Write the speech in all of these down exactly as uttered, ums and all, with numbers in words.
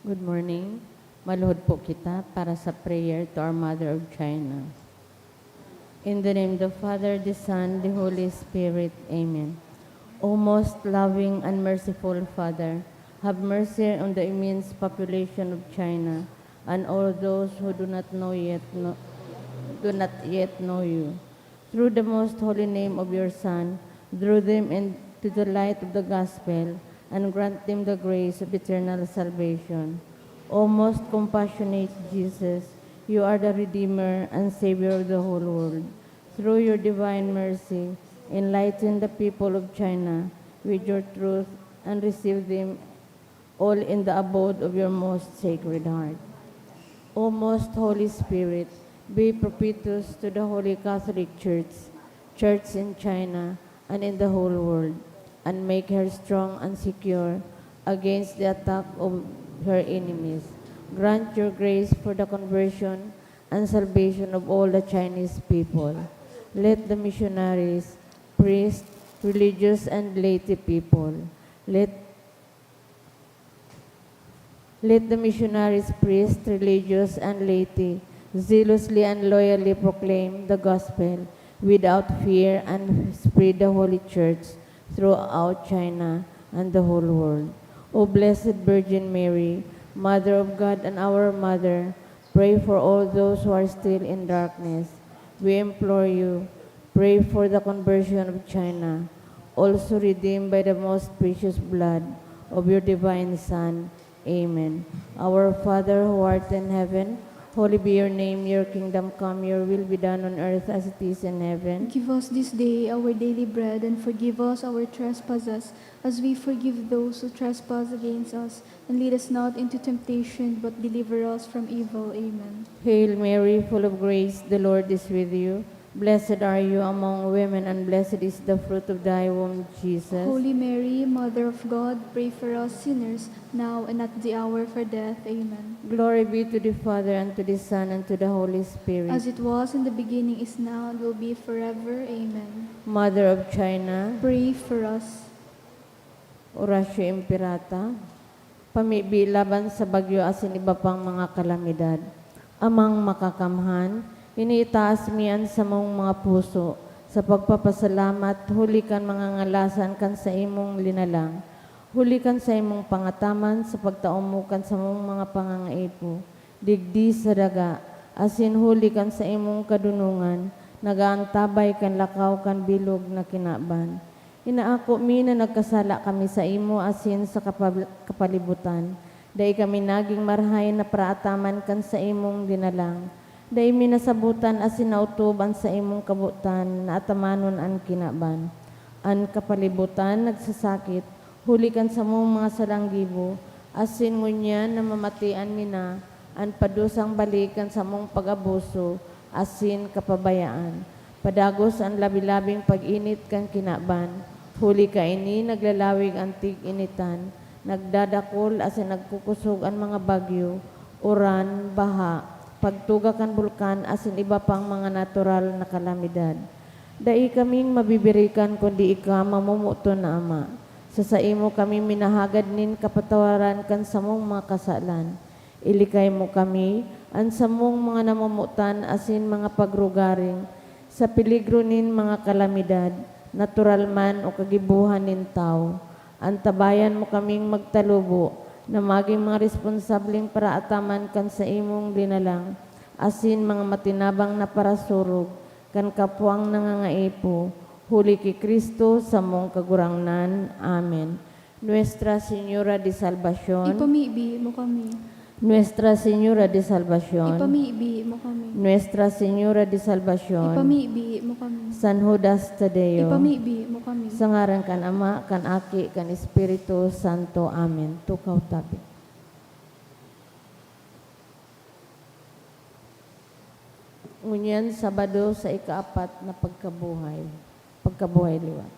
Good morning. Maluhod po kita para sa prayer to our Mother of China. In the name of the Father, the Son, the Holy Spirit. Amen. O most loving and merciful Father, have mercy on the immense population of China and all those who do not know yet know, do not yet know you. Through the most holy name of your Son, draw them into the light of the gospel and grant them the grace of eternal salvation. O most compassionate Jesus, you are the Redeemer and Savior of the whole world. Through your divine mercy, enlighten the people of China with your truth and receive them all in the abode of your most sacred heart. O most Holy Spirit, be propitious to the Holy Catholic Church, Church in China, and in the whole world, and make her strong and secure against the attack of her enemies. Grant your grace for the conversion and salvation of all the Chinese people. Let the missionaries, priests, religious, and laity people, let, let the missionaries, priests, religious, and laity zealously and loyally proclaim the gospel without fear and spread the Holy Church throughout China and the whole world. O Blessed Virgin Mary, Mother of God and our Mother, pray for all those who are still in darkness. We implore you, pray for the conversion of China, also redeemed by the most precious blood of your divine Son. Amen. Our Father who art in heaven, holy be your name. Your kingdom come, your will be done on earth as it is in heaven. Give us this day our daily bread, and forgive us our trespasses, as we forgive those who trespass against us. And lead us not into temptation, but deliver us from evil. Amen. Hail Mary, full of grace, the Lord is with you. Blessed are you among women, and blessed is the fruit of thy womb, Jesus. Holy Mary, Mother of God, pray for us sinners, now and at the hour of our death. Amen. Glory be to the Father, and to the Son, and to the Holy Spirit. As it was in the beginning, is now, and will be forever. Amen. Mother of China, Pray for us. Oratio Imperata, pamibi laban sa bagyo asin iba pang mga kalamidad. Amang Makakamhan, iniitaas mi an samong mga puso sa pagpapasalamat huli kan mga ngalasan kan saimong linalang, huli kan saimong pangataman sa pagtao mo kan samong mga pangangaipo digdi sa daga, asin huli kan saimong kadonongan nag-aantabay kan lakaw kan bilog na kinaban. Inaako mi na nagkasala kami saimo asin sa kapab-, kapalibutan. Dai kami nagin marahay na paraataman kan saimong dinalang. Dai mi nasabotan asin naotob an saimong kabotan na atamanon an kinaban. An kapalibutan nagsasakit huli kan samong mga sarang gibo, asin ngunyan namamatean mi na an padusang balik kan samong pag-abuso asin kapabayaan. Padagos an labi-labing pag-init kan kinaban, huli kaini naglalawig an tig-initan, nagdadakol asin nagkukosog an mga bagyo, uran, baha, pagtuga kan bulkan asin iba pang mga natural na kalamidad. Dai kaming mabibirikan kundi ika, mamomoton na Ama. Sa saimo kami minahagad nin kapatawaran kan samong mga kasalan. Ilikay mo kami, an samong mga namomotan asin mga pagrugaring, sa peligro nin mga kalamidad, natural man o kagibohan nin tawo. Antabayan mo kaming magtalubo na magin mga responsableng paraataman kan saimong linalang, asin mga matinabang na parasurog kan kapwang nangangaipo, huli ki Cristo, samong Kagurangnan. Amen. Nuestra Señora de Salvacion. Ipamibi mo kami. Nuestra Señora de Salvacion. Ipamibi mo kami. Nuestra Señora de Salvacion. Ipamibi mo kami. San Judas Tadeo. Ipamibi mo kami. Sa ngaran kan Ama, kan Aki, kan Espiritu Santo. Amen. Tukaw tabi. Ngunyan, Sabado sa ikaapat na pagkabuhay, pagkabuhay liwat.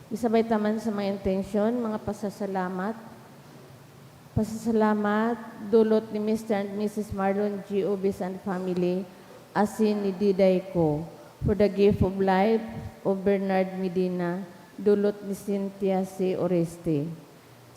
Isabay ta man sa mga intensyon, mga pasasalamat. Pasasalamat, dulot ni Mister and Missus Marlon G. Obis and family, asin ni Diday ko, for the gift of life of Bernard Medina, dulot ni Cynthia C. Oreste.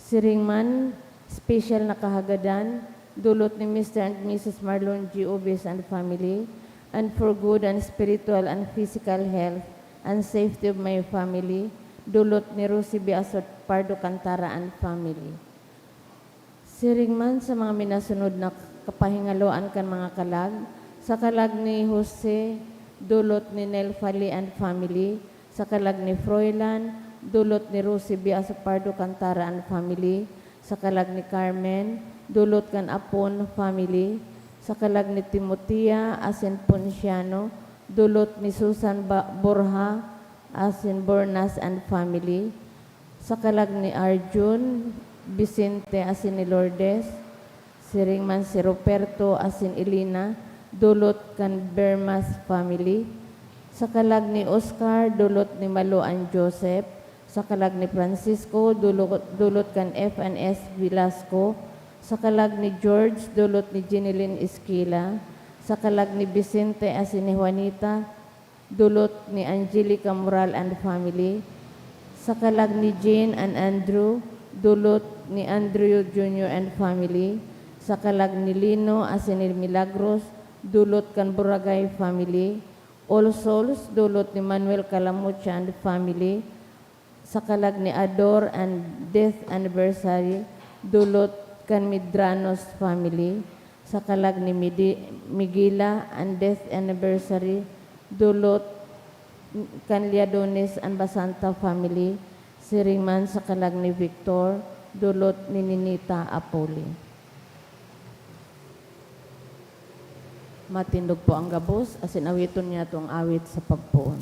Siring man, special na kahagadan, dulot ni Mister and Missus Marlon G. Obis and family, and for good and spiritual and physical health and safety of my family, dulot ni Rosie Biasot Pardo Cantara and family. Siring man sa mga minasunod na kapahingaloan kan mga kalag, sa kalag ni Jose, dulot ni Nel Fali and family, sa kalag ni Froilan, dulot ni Rosie Biaso Pardo Cantara and family, sa kalag ni Carmen, dulot kan Apon family, sa kalag ni Timotea asin Ponciano, dulot ni Susan Ba-, Borja asin Bornas and family, sa kalag ni Arjun, Vicente asin ni Lourdes, siring man si Ruperto asin Elena, dulot kan Bermas family, sa kalag ni Oscar, dulot ni Malo and Joseph, sa kalag ni Francisco, dulot, dulot kan F and S Velasco, sa kalag ni George, dulot ni Jeneline Esquila, sa kalag ni Vicente asin ni Juanita, dulot ni Angelica Moral and family, sa kalag ni Jane and Andrew, dulot ni Andrew Junior and family, sa kalag ni Lino asin ni Milagros, dulot kan Boragay family, All Souls, dulot ni Manuel Calamucha and family, sa kalag ni Ador and death anniversary, dulot kan Medranos family, sa kalag ni Midi-, Migila and death anniversary, dulot kan Liadones and Basanta family, siring man sa kalag ni Victor, dulot ni Ninita Apoli. Matindog po ang gabos, asin awiton niyato an awit sa pagpoon.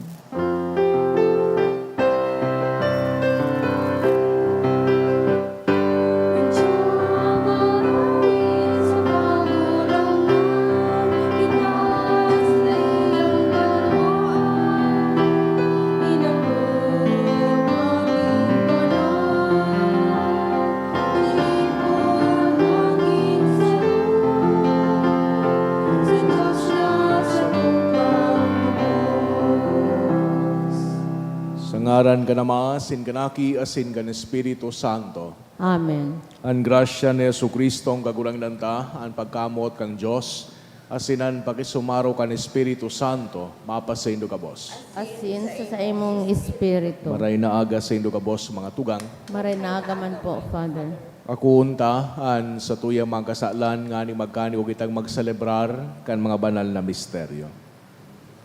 Sa ngaran kan Ama, asin kan Aki, asin kan Espiritu Santo. Amen. An grasya ni Jesu-Cristo, an Kagurangnan ta, an pagkamoot kan Dios, asin an pakisumaro kan Espiritu Santo, mapasaindo gabos. Asin sa saimong espiritu. Maray na aga saindo gabos, mga tugang. Maray na aga man po, Father. Akoon ta an satuyang mga kasalan nganing magkanigo kitang magselebrar kan mga banal na misteryo.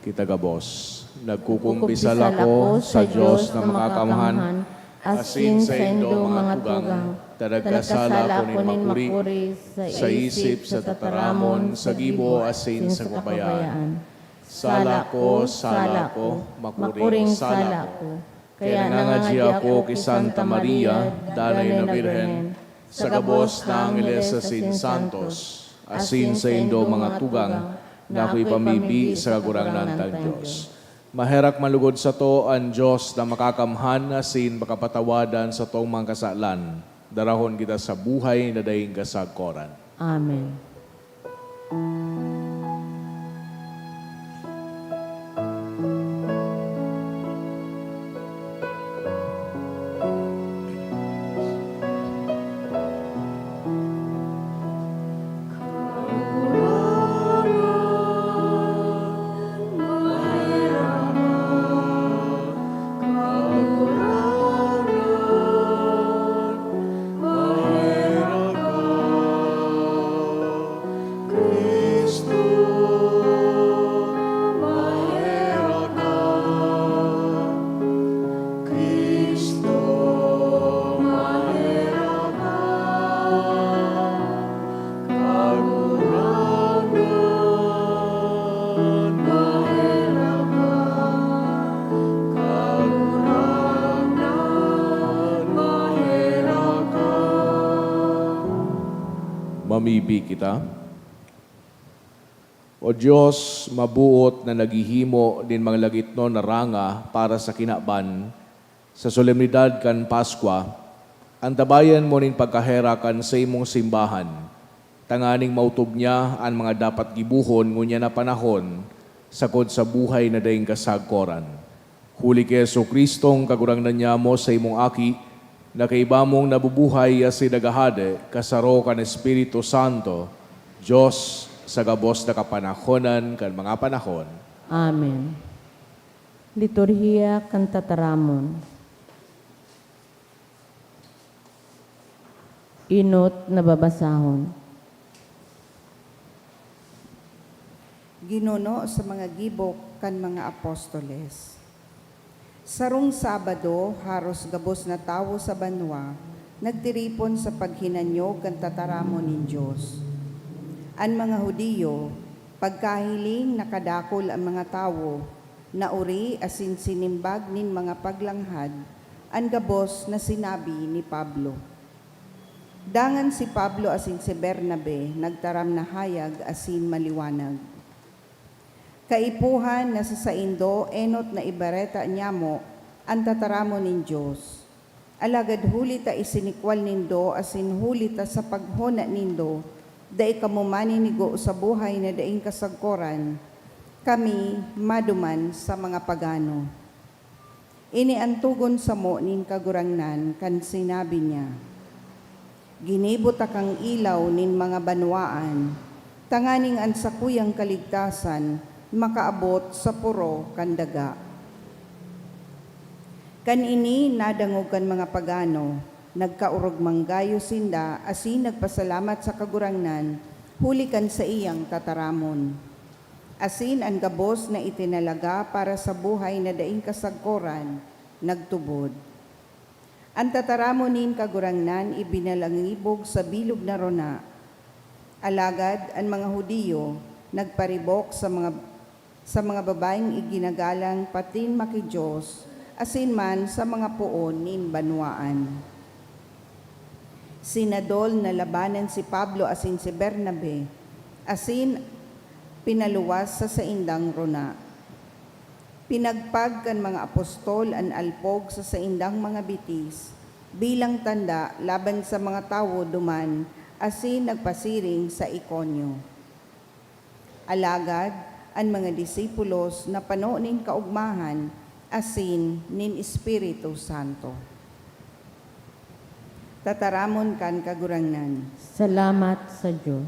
Kita gabos. Nagkukumpisal ako sa Dios na makakamhan, asin saindo, mga tugang, ta nagkasala ako nin makuri, sa isip, sa tataramon, sa gibo, asin sa kabayaan. Sala ko, sala ko, makuring sala ko. Kaya nangangadyi ako ki Santa Maria, Danay na Birhen, sa gabos na angheles asin santos, asin saindo, mga tugang, na ako ipamibi sa Kagurangnan tang Dios. Maherak man lugod sato an Dios na makakamhan asin makapatawad an satong mga kasalan. Darahon kita sa buhay na daing kasakoran. Amen. Cristo, maherak ka. Cristo, maherak ka. Kagurangnan, maherak ka. Kagurangnan, maherak ka. Mamibi kita. O Dios, maboot na naghihimo nin mga lagitnon na ranga para sa kinaban, sa solemnidad kan Paskwa, Antabayan mo nin pagkaherak an saimong simbahan, tanganing maotob niya an mga dapat gibohon ngunyan na panahon, sagkod sa buhay na daing kasagkoran. Huli ki Jesu-Cristong Kagurangnan nyamo, saimong Aki, na kaiba mong nabubuhay asin naghahade, kasaro kan Espiritu Santo, Dios, sa gabos na kapanahonan kan mga panahon. Amen. Liturhiya kan Tataramon. Enot na babasahon. Ginuno sa mga gibo kan mga apostoles. Sarong Sabado, haros gabos na tawo sa banwa nagtiripon sa paghinanyog kan tataramon nin Dios. An mga Judio, pagkahiling nakadakol an mga tawo, naori asin sinimbag nin mga paglanghad an gabos na sinabi ni Pablo. Dangan si Pablo asin si Bernabe nagtaram na hayag asin maliwanag. Kaipuhan na sa saindo enot na ibareta nyamo an tataramon nin Dios. Alagad huli ta isinikwal nindo asin huli ta sa paghona nindo dai kamo maninigo sa buhay na daing kasagkoran, kami maduman sa mga pagano. Ini an togon samo nin Kagurangnan kan sinabi niya, "Ginibo takang ilaw nin mga banwaan, tanganing an sakuyang kaligtasan makaabot sa poro kan daga." Kan ini nadangog kan mga pagano, nagkaorog manggayo sinda asin nagpasalamat sa Kagurangnan huli kan saiyang tataramon. Asin an gabos na itinalaga para sa buhay na daing kasagkoran nagtubod. An tataramon nin Kagurangnan ibinalangibog sa bilog na rona. Alagad an mga Judio nagparibok sa mga, sa mga babaeng iginagalang patin maki-Dios asin man sa mga poon nin banwaan. Sinadol na labanan si Pablo asin si Bernabe, asin pinaluwas sa saindang rona. Pinagpag kan mga apostol an alpog sa saindang mga bitis bilang tanda laban sa mga tawo duman asin nagpasiring sa Iconio. Alagad an mga disipulos napano nin kaogmahan asin nin Espiritu Santo. Tataramon kan Kagurangnan. Salamat sa Dios.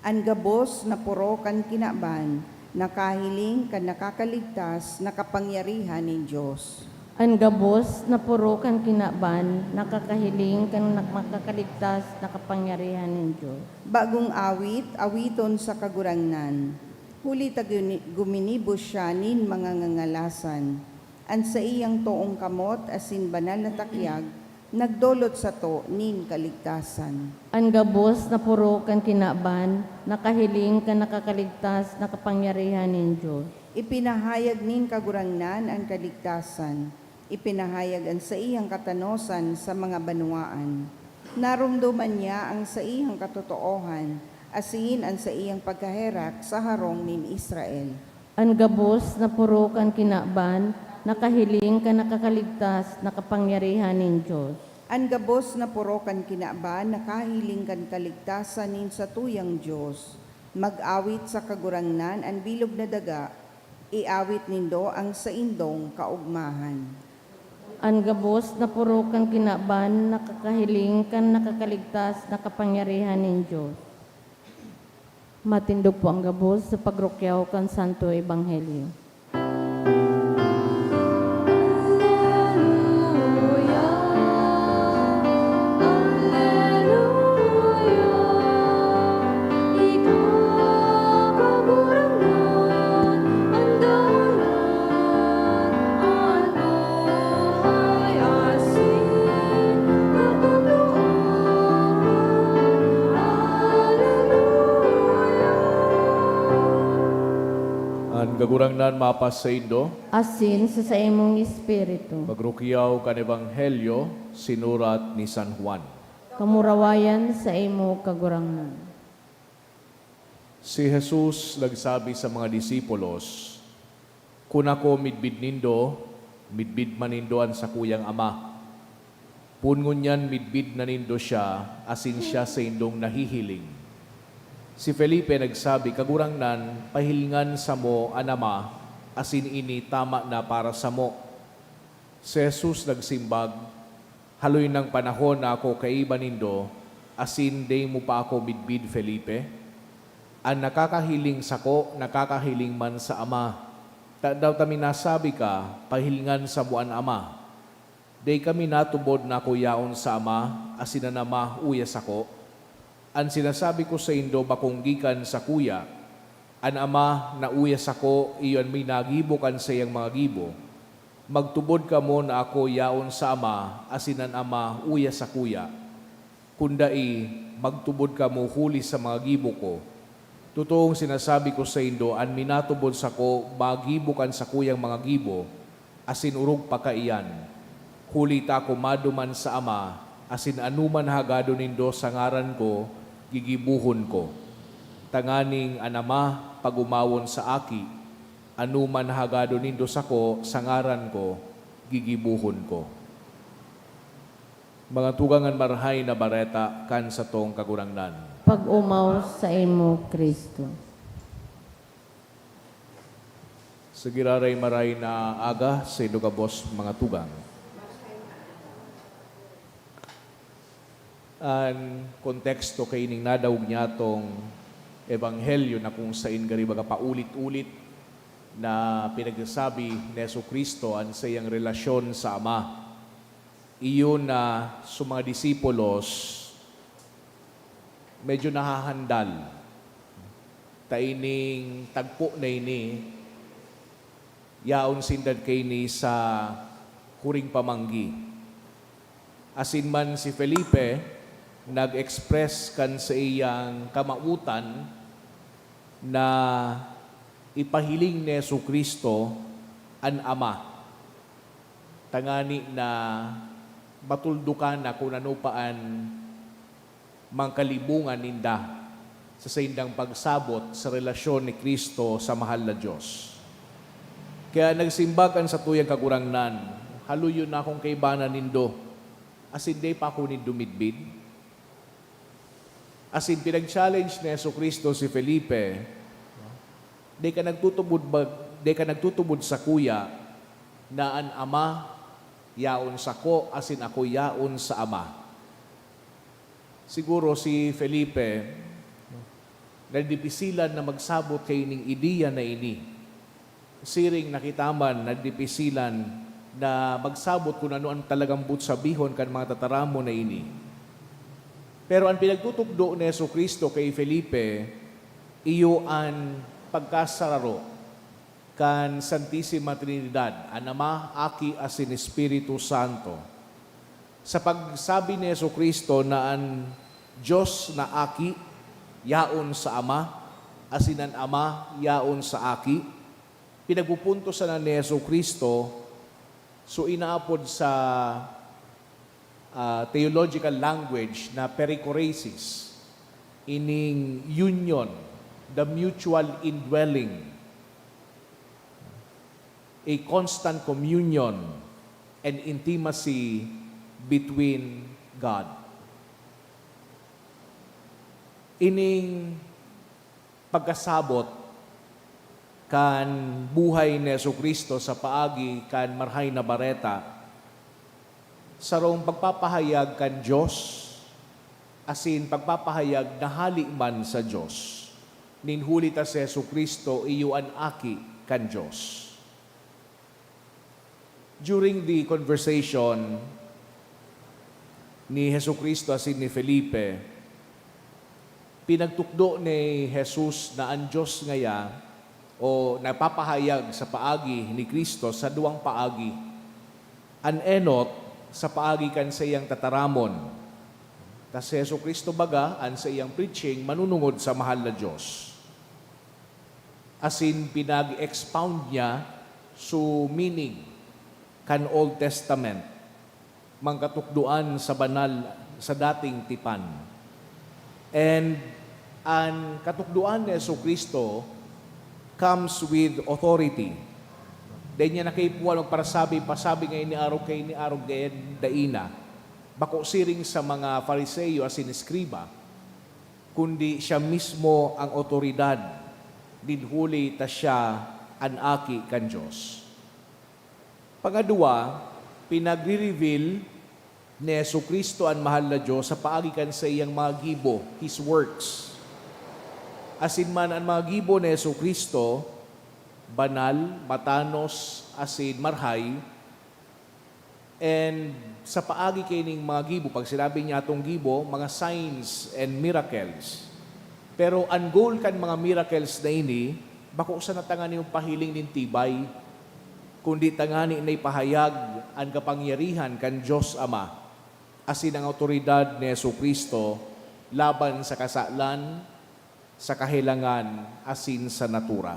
An gabos na poro kan kinaban nakahiling kan nakakaligtas na kapangyarihan nin Dios. An gabos na poro kan kinaban nakahiling kan nak-, makakaligtas na kapangyarihan nin Dios. Bagong awit, awiton sa Kagurangnan. Huli ta guni-, guminibo siya nin mga ngangalasan. An saiyang toong kamot asin banal na takyag nagdolot sato nin kaligtasan. An gabos na poro kan kinaban nakahiling kan nakakaligtas na kapangyarihan nin Dios. Ipinahayag nin Kagurangnan an kaligtasan. Ipinahayag an saiyang katanosan sa mga banwaan. Naromdoman niya an saiyang katotoohan asin an saiyang pagkaherak sa harong nin Israel. An gabos na poro kan kinaban nakahiling kan nakakaligtas na kapangyarihan nin Dios. An gabos na poro kan kinaban nakahiling kan kaligtasan nin satuyang Dios. Mag-awit sa Kagurangnan an bilog na daga, iawit nindo an saindong kaogmahan. An gabos na poro kan kinaban nakakahiling kan nakakaligtas na kapangyarihan nin Dios. Matindog po ang gabos sa pagrukyaw kan Santo Ebanghelyo. Alleluia, alleluia, ikaw, Kagurangnan, an dalan, an buhay, asin kabubuhan. Alleluia. An Kagurangnan mapasaindo. Asin sa saimong espiritu. Pagrukyaw kan Ebanghelyo sinurat ni San Juan. Kamurawayan saimo, Kagurangnan. Si Jesus nagsabi sa mga disipulos, "Kun ako midbid nindo, midbid man nindo an sakuyang Ama. Poon ngunyan midbid na nindo siya, asin siya saindong nahihiling. Si Felipe nagsabi, "Kagurangnan, pahilingan samo an Ama, asin ini tama na para samo." Si Jesus nagsimbag, "Haloy nang panahon na ako kaiba nindo, asin dai mo pa ako midbid, Felipe? An nakakahiling sako, nakakahiling man sa Ama. Tadaw ta minasabi ka, 'Pahilingan samo an Ama'? Dai kami natubod na ako yaon sa Ama, asin an Ama uya sako? An sinasabi ko saindo bakong gikan sakuya. An Ama na uya sako, iyo an minagibo kan saiyang mga gibo. Magtubod kamo na ako yaon sa Ama, asin an Ama uya sakuya. Kun dai, magtubod kamo huli sa mga gibo ko. Totoong sinasabi ko saindo, an minatubod sako magibo kan sakuyang mga gibo, asin orog pa kaiyan. Huli ta ako maduman sa Ama, asin anoman na hagadon nindo sa ngaran ko, gigibohon ko, tanganing an Ama pag-omawon sa Aki. Anoman na hagadon nindo sako sa ngaran ko, gigibohon ko." Mga tugang, an Marahay na Bareta kan satong Kagurangnan. Pag-omaw saimo, Cristo. Sa giraray maray na aga, saindo gabos, mga tugang. An konteksto kaining nadangog nyatong ebanghelyo na kung sain gari baga paulit-ulit na pinagsasabi ni Jesu-Cristo an saiyang relasyon sa Ama. Iyo na sa mga disipulos, medyo nahahandal ta ining tagpo na ini, yaon sinda kaini sa kuring pamanggi. Asin man si Felipe nag-express kan saiyang kamawotan na ipahiling ni Jesu-Cristo an Ama, tangani na matuldukan na kun ano pa an mga kalibongan ninda sa saindang pagsabot sa relasyon ni Cristo sa mahal na Dios. Kaya nagsimbag an satuyang Kagurangnan, "Haloyon na akong kaibanan nindo, asin dai pa ako nindo midbid?" Asin pinag-challenge ni Jesu-Cristo si Felipe, "Dai ka nagtutubod ba, dai ka nagtutubod sakuya na an Ama yaon sako asin ako yaon sa Ama?" Siguro si Felipe nadipisilan na magsabot kaining ideya na ini. Siring na kita man nadipisilan na magsabot kun ano an talagang boot sabihon kan mga tataramon na ini. Pero an pinagtutukdo ni Jesu-Cristo kay Felipe, iyo an pagkasararo kan Santisima Trinidad, an Ama, Aki, asin Espiritu Santo. Sa pagsabi ni Jesu-Cristo na an Dios na Aki yaon sa Ama, asin an Ama yaon sa Aki, pinagpupunto sana ni Jesu-Cristo, so inaapod sa ah, theological language na perichoresis, ining union, the mutual indwelling, a constant communion and intimacy between God. Ining pagkasabot kan buhay ni Jesu-Cristo sa paagi kan Marahay na Bareta, sarong pagpapahayag kan Dios asin pagpapahayag na hale man sa Dios, nin huli ta si Jesu-Cristo iyo an Aki kan Dios. During the conversation ni Jesu-Cristo asin ni Felipe, pinagtukdo ni Jesus na an Dios ngaya o nagpapahayag sa paagi ni Cristo sa duwang paagi. An enot, sa paagi kan saiyang tataramon. Ta si Jesu-Cristo baga, an saiyang preaching, manunungod sa mahal na Dios. Asin pinag-expound niya so meaning kan Old Testament, mga katukdoan sa banal sa dating tipan. And an katukdoan ni Jesu-Cristo comes with authority. Dai niya na kaipuhan magparasabi, pasabi ngani arog, kaini arog, dai na. Bako siring sa mga Fariseo asin eskriba, kundi siya mismo ang awtoridad, nin huli ta siya an Aki kan Dios. Pangadwa, pinagre-reveal ni Jesu-Cristo an mahal na Dios sa paagi kan saiyang mga gibo, his works. Asin man an mga gibo ni Jesu-Cristo, banal, matanos, asin marhay, and sa paagi kaining mga gibo, pag sinabi niya atong gibo, mga signs and miracles. Pero an goal kan mga miracles na ini, bako sana tanganing pahiling nin tibay, kundi tangani na ipahayag an kapangyarihan kan Dios Ama asin ang awtoridad ni Jesu-Cristo laban sa kasalan, sa kahelangan, asin sa natura.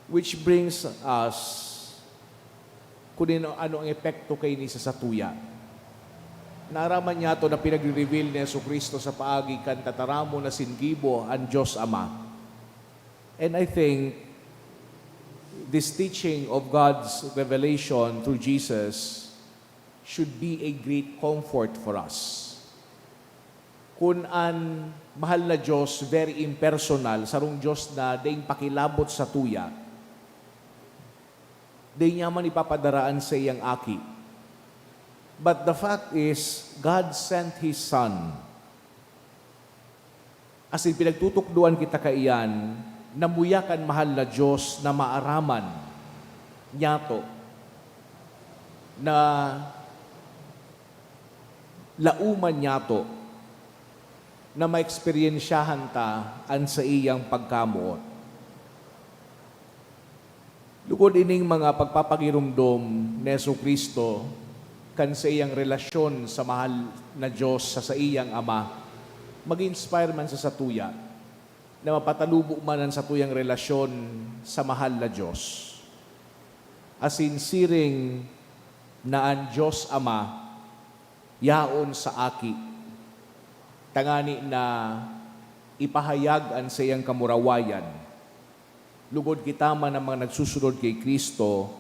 Which brings us kun ano, ano ang epekto kaini sa satuya. Naaraman niyato na pinagre-reveal ni Jesu-Cristo sa paagi kan tataramon asin gibo an Dios Ama. And I think this teaching of God's revelation through Jesus should be a great comfort for us. Kun an mahal na Dios, very impersonal, sarong Dios na daing pakilabot satuya, dai niya man ipapadara an saiyang Aki. But the fact is, God sent His Son. Asin pinagtutukdoan kita kaiyan na muya kan mahal na Dios na maaraman niyato, na laoman niyato, na maeksperiensyahan ta an saiyang pagkamoot. Lugod ining mga pagpapagiromdom ni Jesu-Cristo kan saiyang relasyon sa mahal na Dios, sa saiyang Ama, mag-inspire man sa satuya na mapatalubo man an satuyang relasyon sa mahal na Dios. Asin siring na an Dios Ama yaon sa Aki, tangani na ipahayag an saiyang kamurawayan. Lugod kita man na mga nagsusunod ki Cristo,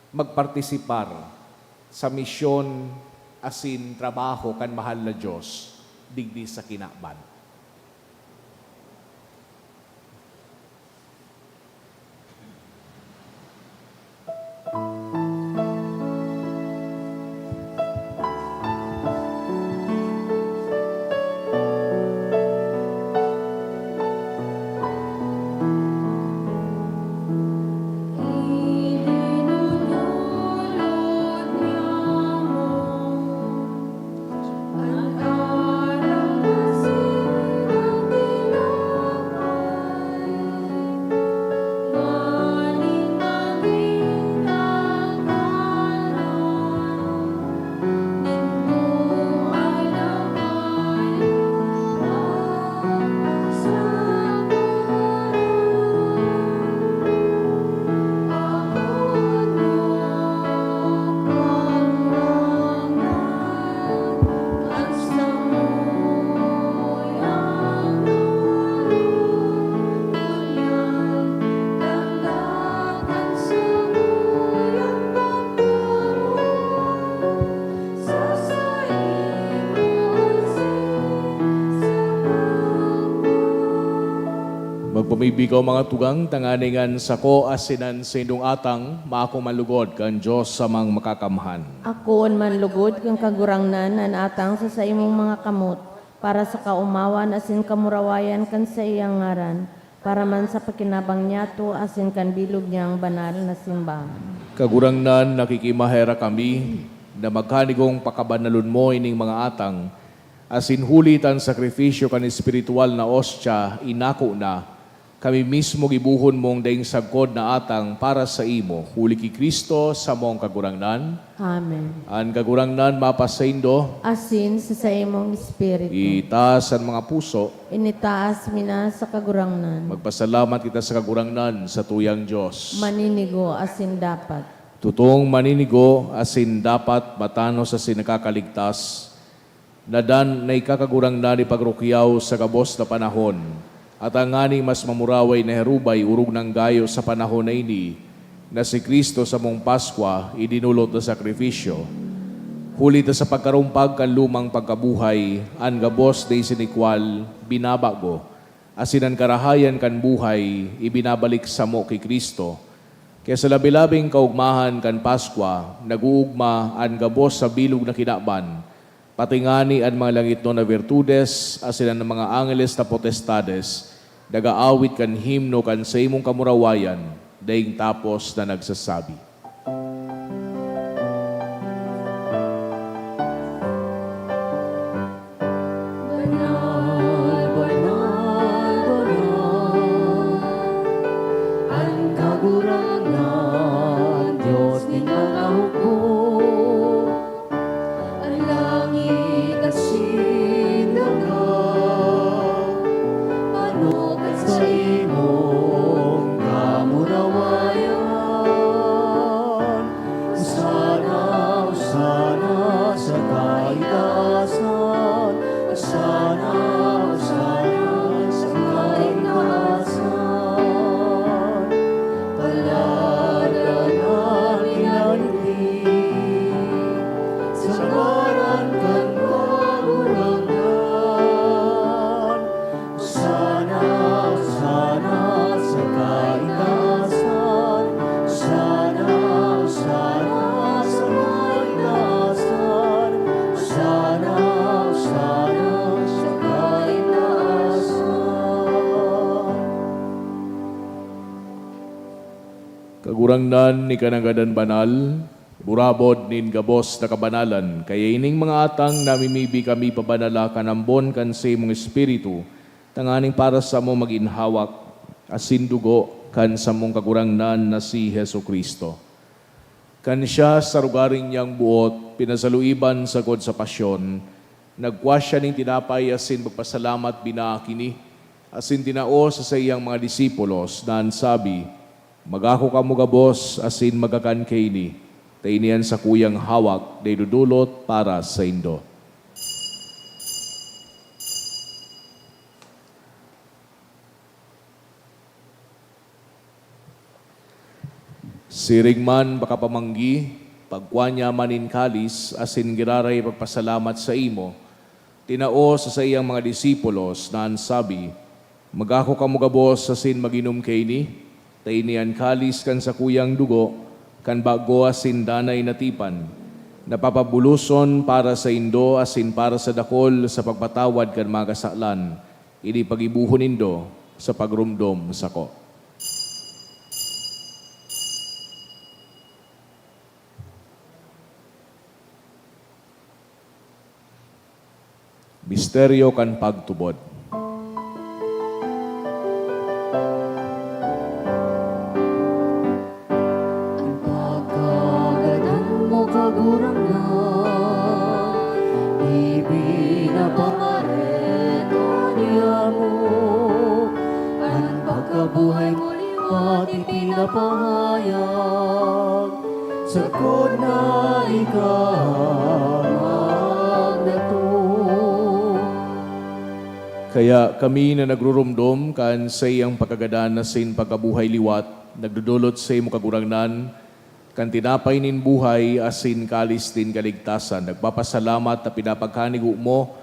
magpartisipar sa misyon asin trabaho kan mahal na Dios digdi sa kinaban. Magpamibi kaw, mga tugang, tanganing an sako asin an saindong atang maako man lugod kan Dios Amang Makakamhan. Akoon man lugod kan Kagurangnan an atang sa saimong mga kamot, para sa kaomawan asin kamurawayan kan saiyang ngaran, para man sa pakinabang niyato asin kan bilog niyang banal na simbahan. Kagurangnan, nakikimaherak kami na magkanigong pakabanalon mo ining mga atang, asin huli ta an sakrifisyo kan espiritual na ostya inako na, kami mismo gibohon mong daing sagkod na atang para saimo, huli ki Cristo, samong Kagurangnan. Amen. An Kagurangnan mapasaindo. Asin sa saimong espiritu. Itaas an mga puso. Initaas mi na sa Kagurangnan. Magpasalamat kita sa Kagurangnan, satuyang Dios. Maninigo asin dapat. Totong maninigo asin dapat, matanos asin nakakaligtas, na dan na ika, Kagurangnan, ipagrukyaw sa gabos na panahon, at tanganing mas mamuraway na herubay orog nang gayo sa panahon na ini, na si Cristo samong Paskwa idinolot na sakrifisyo, huli ta sa pagkarumpag kan lumang pagkabuhay, an gabos dai sinikwal binabago, asin an karahayan kan buhay ibinabalik samo ki Cristo. Kaya sa labi-labing kaogmahan kan Paskwa, nag-oogma an gabos sa bilog na kinaban, pati ngani an mga langitnon na birtudes asin an mga angeles na potestades nag-aawit kan himno kan saimong kamurawayan, daing tapos na nagsasabi, "Banal, banal, banal, an Kagurangnan, Dios nin mga hukbo." An langit asin daga, pano kan saimong kamurawayan. Hosana, Hosana sa kaitaasan. Hosana, Hosana sa kaitaasan. Paladan an minanti sa ngaran kan Kagurangnan. Hosana, Hosana sa kaitaasan. Hosana, Hosana sa kaitaasan. Hosana, Hosana sa kaitaasan. Kagurangnan, ika nangadan banal, burabod nin gabos na kabanalan, kaya ining mga atang namimibi kami pabanala kan ambon kan saimong Espiritu, tanganing para samo magin hawak asin dugo kan samong Kagurangnan na si Jesu-Cristo. Kan siya, sa rogaring niyang boot, pinasaluiban sagkod sa pasyon, nagkua siya nin tinapay asin pagpasalamat, binaak ini, asin tinao sa saiyang mga disipulos, na an sabi, "Magako kamo gabos asin magkakan kaini, ta ini an sakuyang hawak na idodolot para saindo." Siring man pakapamanggi, pagkua niya man nin kalis asin giraray pagpasalamat saimo, tinao sa saiyang mga disipulos na an sabi, "Magako kamo gabos asin mag-inom kaini, ta ini an kalis kan sakuyang dugo kan bago asin danay na tipan, na papabuloson para saindo asin para sa dakol sa pagpatawad kan mga kasalan. Ini paggibohon nindo sa pagromdom sako." Misteryo kan pagtubod. An pagkagadan mo, Kagurangnan, ipinapangareta niamo. An pagkabuhay mo liwat ipinapahayag, sagkod na ika magdatong. Kaya kami na nagruromdom kan saiyang pagkagadan asin pagkabuhay liwat, nagdodolot saimo, Kagurangnan, kan tinapay nin buhay asin kalis nin kaligtasan, nagpapasalamat ta pinapagkanigo mo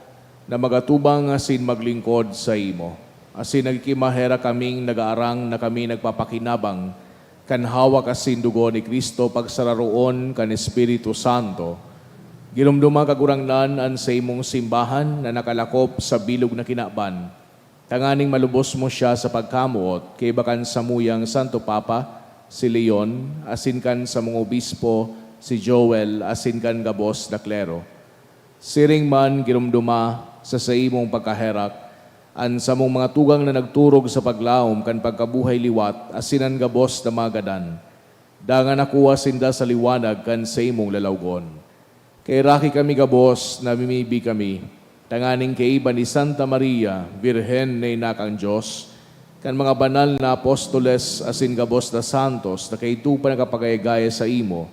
na magatubang asin maglingkod saimo. Asin nagkikimaherak kaming nagaarang na kami nagpapakinabang kan hawak asin dugo ni Cristo pagsararoon kan Espiritu Santo. Giromdoma, Kagurangnan, an saimong simbahan na nakalakop sa bilog na kinaban, tanganing malubos mo siya sa pagkamoot kaiba kan samuyang Santo Papa, si Leon, asin kan samong obispo, si Joel, asin kan gabos na klero. Siring man, giromdoma sa saimong pagkaherak an samong mga tugang na nagturog sa paglaom kan pagkabuhay liwat asin an gabos na mga gadan. Dangan nakua sinda sa liwanag kan saimong lalawgon. Kaheraki kami gabos, namimibi kami, tanganing kaiba ni Santa Maria, Birhen na ina kan Dios, kan mga banal na apostoles asin gabos na santos na kaidto pa nakapagaya-gaya saimo,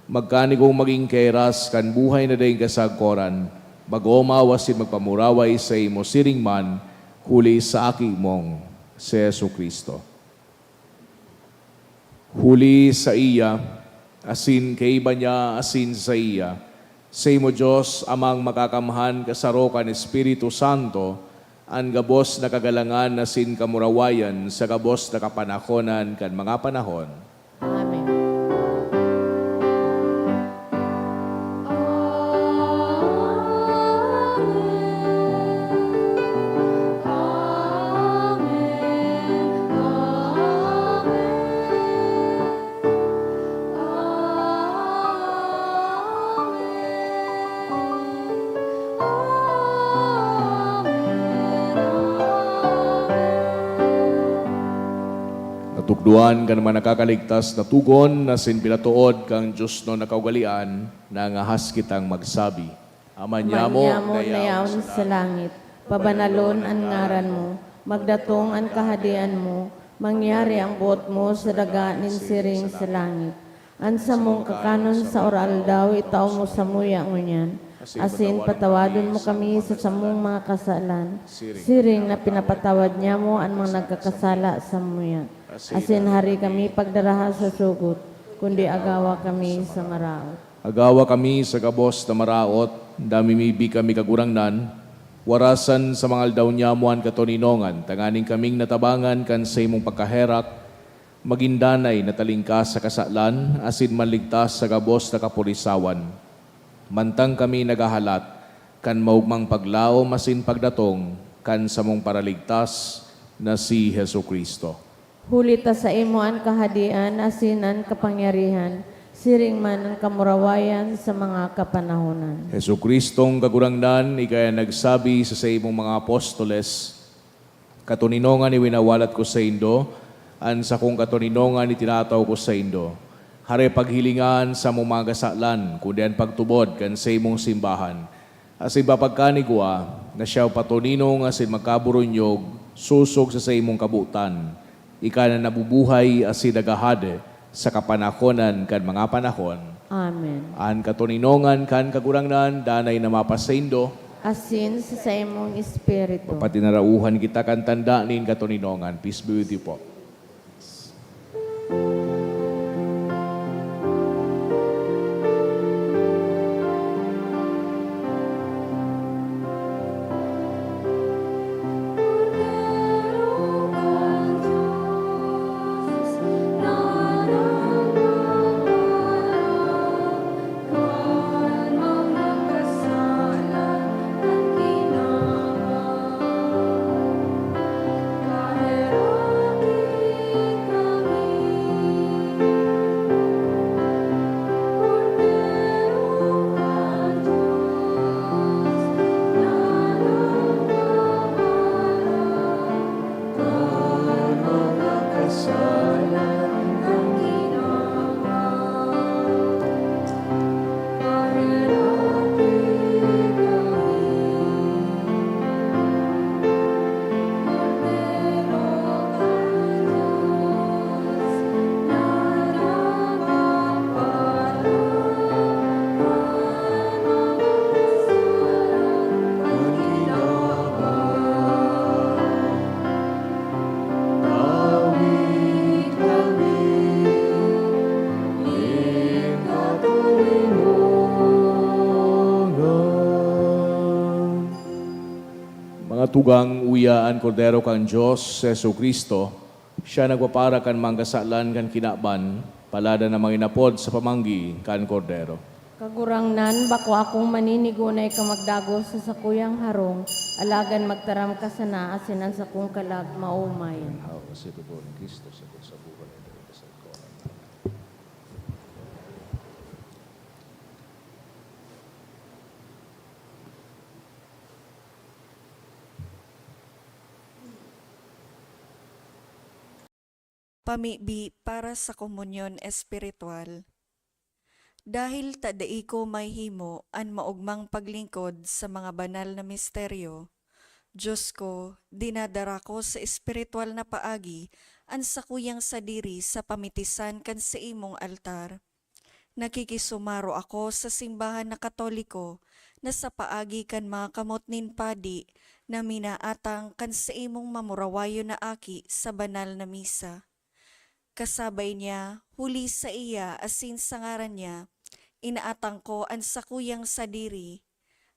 magkanigong magin kahiras kan buhay na daing kasagkoran, mag-omaw asin magpamuraway saimo siring man, huli sa Aki mong si Jesu-Cristo. Huli saiya, asin kaiba niya, asin saiya, saimo, Dios Amang Makakamhan, kasaro kan Espiritu Santo, an gabos na kagalangan asin kamurawayan sa gabos na kapanahonan kan mga panahon. Amen. Natukdoan kan mga nakakaligtas na togon asin pinatood kan diosnon na kaugalean, nangahas kitang magsabi, Ama nyamo na yaon sa langit, pabanalon an ngaran mo, magdatong an kahadean mo, mangyari an boot mo sa daga nin siring sa langit. An samong kakanon sa aroaldaw itao mo samuya ngunyan, asin patawadon mo kami sa samong mga kasalan, siring na pinapatawad nyamo an mga nagkakasala samuya. Asin hari kami pagdaraha sa sugot, kundi agawa kami sa maraot. Agawa kami sa gabos na maraot, namimibi kami, Kagurangnan, warasan sa mga aldaw nyamo an katoninongan, tanganing kaming natabangan kan saimong pagkaherak, magin danay na talingkas sa kasalan asin maligtas sa gabos na kapurisawan, mantang kami naghahalat kan maogmang paglaom asin pagdatong kan samong Paraligtas na si Jesu-Cristo. Huli ta saimo an kahadean asin an kapangyarihan, siring man an kamurawayan sa mga kapanahonan. Jesu-Cristong Kagurangnan, ika an nagsabi sa saimong mga apostoles, "Katoninongan iwinawalat ko saindo, an sakong katoninongan itinatao ko saindo." Hare paghilinga an samong mga kasalan, kundi an pagtubod kan saimong simbahan. Asin papagkanigwa na siya patoninong asin magkaburunyog sosog sa saimong kabotan. Ika na nabubuhay asin naghahade sa kapanahonan kan mga panahon. Amen. An katoninongan kan Kagurangnan danay na mapasaindo. Asin sa saimong espiritu. Papatinarauhan kita kan tanda nin katoninongan. Peace be with you po. Mga tugang, uya an Kordero kan Dios, si Jesu-Cristo, siya nagpapara kan mga kasalan kan kinaban, paladan na manginapod sa pamanggi kan Kordero. Kagurangnan, bako akong maninigonay ka magdagos sa sakuyang harong, alagad magtaram ka sana asin an sakong kalag maomay. Ginhawa sa dugo ni Cristo, sagot sa buhay na ito sa koran. Pamibi para sa komunyon espiritual. Dahil ta dai ko mahimo an maogmang paglingkod sa mga banal na misteryo, Dios ko, dinadara ko sa espiritual na paagi an sakuyang sadiri sa pamitisan kan saimong altar. Nakikisumaro ako sa simbahan na Katoliko na sa paagi kan mga kamot nin padi na minaatang kan saimong mamurawayon na aki sa banal na misa. kasabay niya, huli saiya asin sa ngaran niya, inaatang ko an sakuyang sadiri.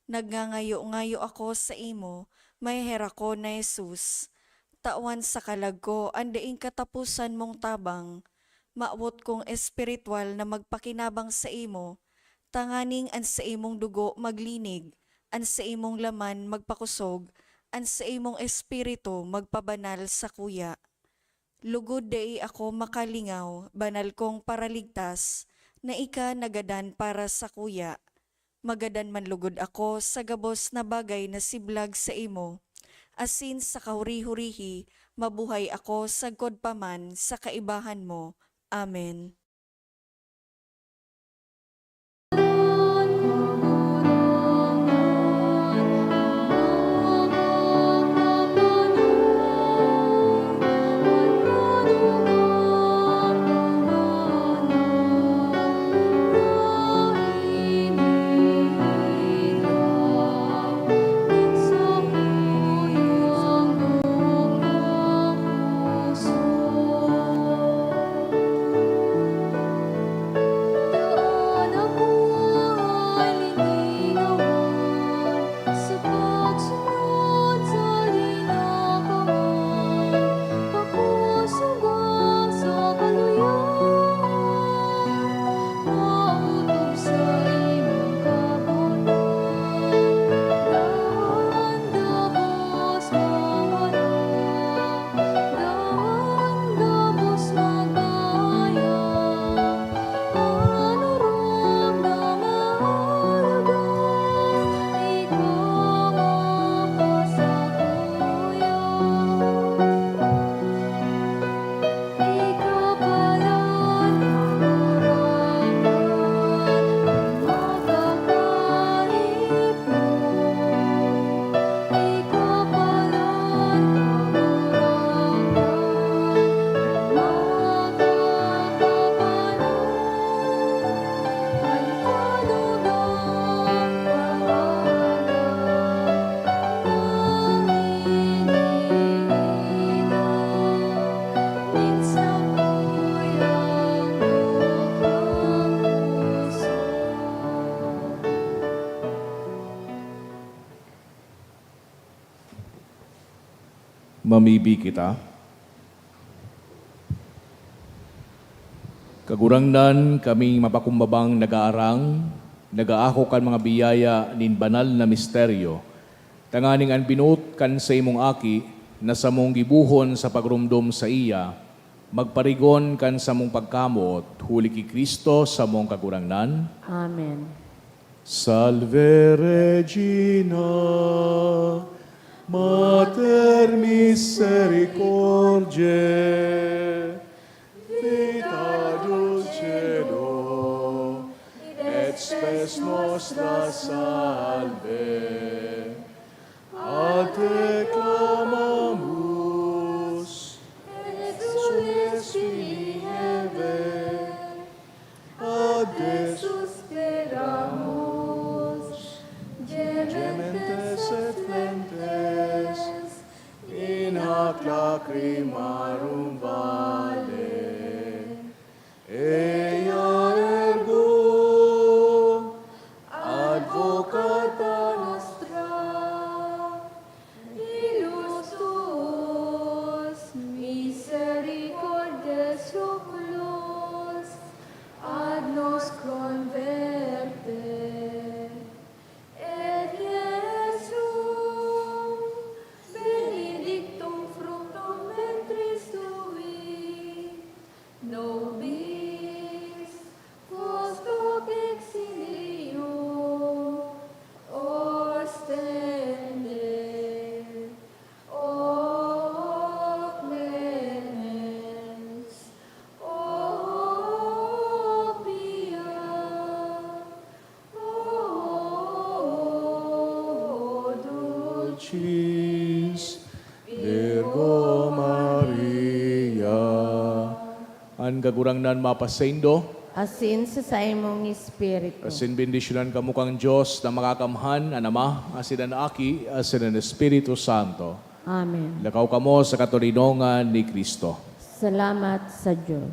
Nagngangayo-ngayo ako saimo, maheherak ko na Jesus, tawan sa kalag ko an daing kataposan mong tabang. Mawot kong espiritwal na magpakinabang saimo, tanganing an saimong dugo maglinig, an saimong laman magpakosog, an saimong espiritu magpabanal sakuya. Lugod dai ako makalingaw, banal kong Paraligtas, na ika nagadan para sakuya. Magadan man lugod ako sa gabos na bagay na siblag saimo, asin sa kahuri-hurihi mabuhay ako sagkod pa man sa kaibahan mo. Amen. Mamibi kita. Kagurangnan, kaming mapakumbabang nagaarang, nagaako kan mga biyaya nin banal na misteryo, tanganing an binoot kan saimong Aki, na samong gibohon sa pagromdom saiya, magparigon kan samong pagkamoot, huli ki Cristo samong Kagurangnan. Amen. Salve Regina, Mater misericordiae, Vita dulcedo et spes nostra salve. A te clamamus, exsules filii Hevae, a te suspiramus, gementes et flentes in hac lacrimarum vale. Eia ergo advocata nostra, illos tuos misericordes oculos ad nos converte. Et Iesu, benedictum fructum ventris tui, nobis, vos doc exilio ostende. O clemens, o pia, o dulcis Virgo Maria. An Kagurangnan mapasaindo. Asin sa saimong espiritu. Asin bendisyonan kamo kan Dios na Makakamhan, an Ama, asin an Aki, asin an Espiritu Santo. Amen. Lakaw kamo sa katoninongan ni Cristo. Salamat sa Diyos.